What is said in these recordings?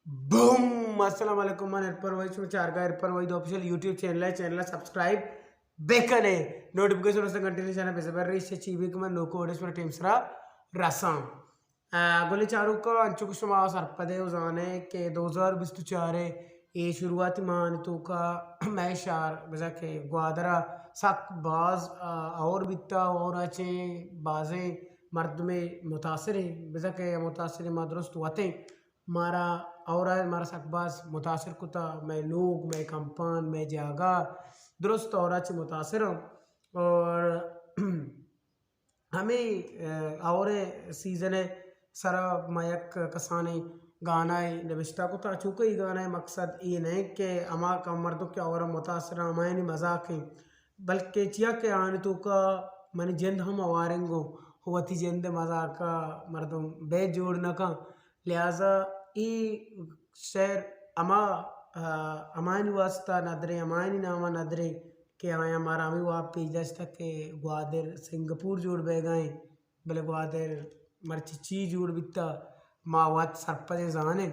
بوم! السلام علیکم، من عرفان وحید، شما چارگا عرفان وحید آفیشل یوٹیوب چینل ہے، چینل سبسکرائب بکنے، نوٹیفیکیشن واسطے گھنٹی نشانہ بزبر رہی، اس سے چی بھی کہ من نوکو ویڈیوز پر ٹیم سرا رساں۔ آ، گلیں چاروکاں، انچو کہ شما سرپدے و زانے کہ دو ہزار بیست و چار ء اے شروعاتی ماہانی توکا مئے شہر بزاں کہ گوادر ء سک باز، آ، ہور بیتا و ہور ء چہ بازیں مردمے متاثر ایں، بزاں کہ متاثر ما درست وت ایں۔ مارا ہور ء مارا سک باز متاثر کتا، مئے لوگ، مئے کمپان، مئے جاگہ درست ہور ء چہ متاثر ایں۔ اور ہمے، آ، ہور ء سیزن ء سرا ما یک کسانیں گانا ء نبشتہ کتا، چونکہ اے گانا ء مقصد اے نہ انت کہ ہما کم مردم کہ ہور ء متاثر ایں ہمایانی مذاق انت، بلکہ چیا کہ آیانی توکا منی جند ہم ہوارنگ و وتی جند ء مذاق ء مردم بیت جوڑ نہ کن، لہذا اے شعر ہما، آ، ہمایانی واسطہ ندریں، ہمایانی نام ء ندریں کہ آیاں مارا ہمے واب پیش داشتگ کہ گوادر سنگاپور جوڑ بیگا ایں، بلے گوادر مرچی چی جوڑ بیتا، ما وت سرپدیں زانیں۔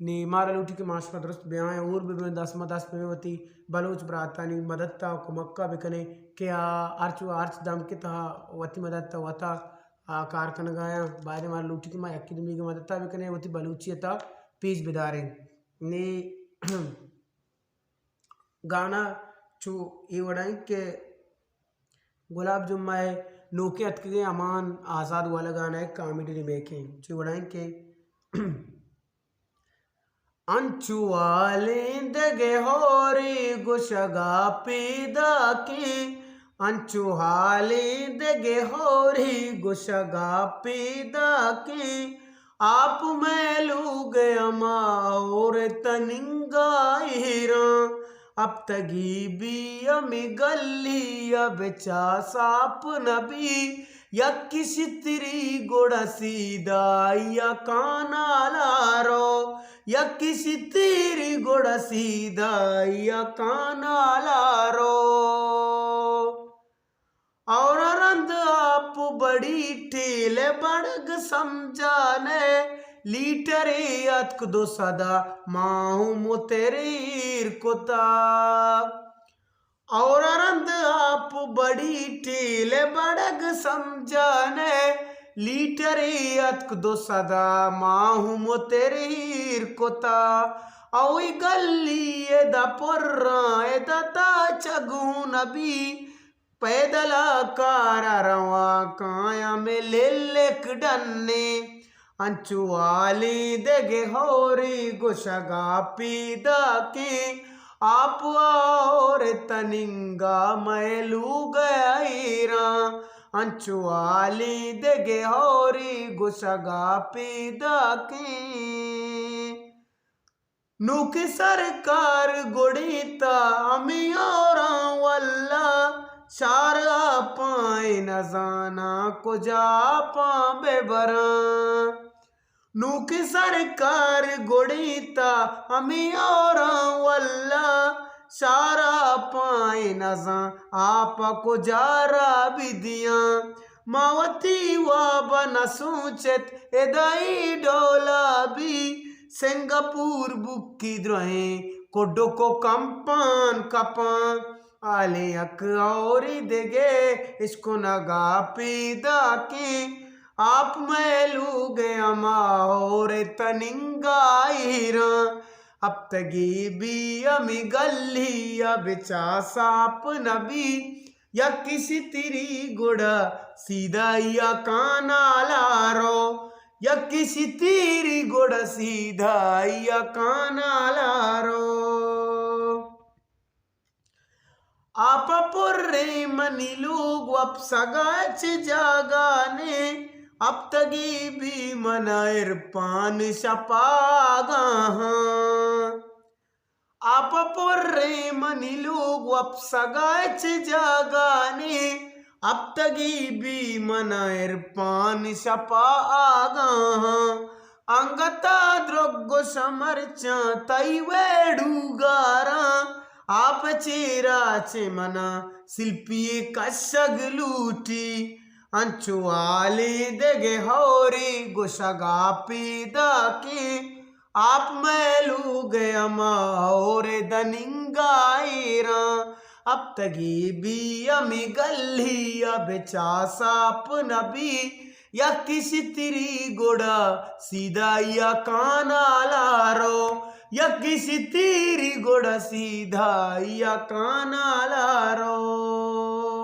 نی مارا لوٹی کہ ما شما درست بیائیں، ہور ببیں، دست ما دست ببیں، وتی بلوچ براتانی مدد ء کمک ء بکنیں کہ آ ہرچ، ہرچ دمک ء تہا وتی مدد ء وتا آ کار کنگا یاں۔ باید مارا لوٹی کہ ما یکی دومیگے مدد ء بکنیں، وتی بلوچیت ء پیش بداریں۔ نی گانا چو اے وڑا انت کہ گلاب جمعہ ء نوکیں اتکگیں امان آزاد والا گانا ء کامیڈی ریمیک انت۔ چو اے وڑا انت کہ انچو حالیں دگہ ہورے گوشگا پیداکیں، انچو حالیں دگہ ہورے گوشگا پیداکیں، آپ مئے لوگ ء ہما ہور تننگا ایراں، ہپتگی بی ہمے گلی ء بچا ساپ نبی، یکے شتری گڑا سیدھا یا کانالا رو، یکے شتری گڑا سیدھا یا کانالا رو۔ اور رند آپ بڑی ٹیل بڑگ سمجھانے، لیٹرے اتک دو سدا ماہوں متریر کتا۔ اور رند آپ بڑی ٹیل بڑگ سمجھانے، لیٹرے اتک دو سدا ماہوں متریر کتا۔ اوئی گلی ادا پراں ادا تا چگوں نبی، پیدل ء کار ء رواں کایاں مئے للک ڈنے۔ انچو حالیں دگہ ہورے گوشگا پیداکیں، آپ ء ہور تننگا مئے لوگ ء ایراں۔ انچو حالیں دگہ ہورے گوشگا پیداکیں۔ نوکیں سرکار گڑیں تا ہمے ہوراں واللہ، شار آپاں اے نزاناں کجا آپاں بہ براں۔ نوکیں سرکار گڑیں تا ہمے ہوراں واللہ، شار آپاں اے نزاں آپ کجا را بدیاں۔ ما وتی واب ء نہ سوچت ادا اے ڈولا بی، سنگاپور بکی درہیں کڈک و کمپان کپاں۔ حالیں یک ہوری دگہ اشکنگا پیداکیں، آپ مئے لوگ ء ہما ہور تننگا ایراں۔ ہپتگی بی ہمے گلی ء بچا ساپ نبی، یکے شتری گڑا سیدھا یا کانالا رو، یکے شتری گڑا سیدھا یا کانالا رو۔ آپ ء پریں منی لوگ وپسگا چہ جاگانے، ہپتگی بی من ء عرفان شپاگاہاں۔ آپ ء پریں منی لوگ وپسگا چہ جاگانے، ہپتگی بی من ء عرفان شپا آگاہاں۔ انگتا درگ و شمرچاں تئی ویڑو گاراں، آپ چیرا چہ منا سلپی کشگ لوٹی۔ انچو حالیں دگہ ہورے گوشگا پیداکیں، آپ مئے لوگ ءِ ہما ہور ءِ دننگا ایراں، ہپتگی بی ہمے گلی ءَ بچاس آپ نبی۔ یکے شتری گڑا سیدھائی ءَ کانال ءَ رو، یکے شتری گڑا سیدھائی ءَ کانال ءَ رو۔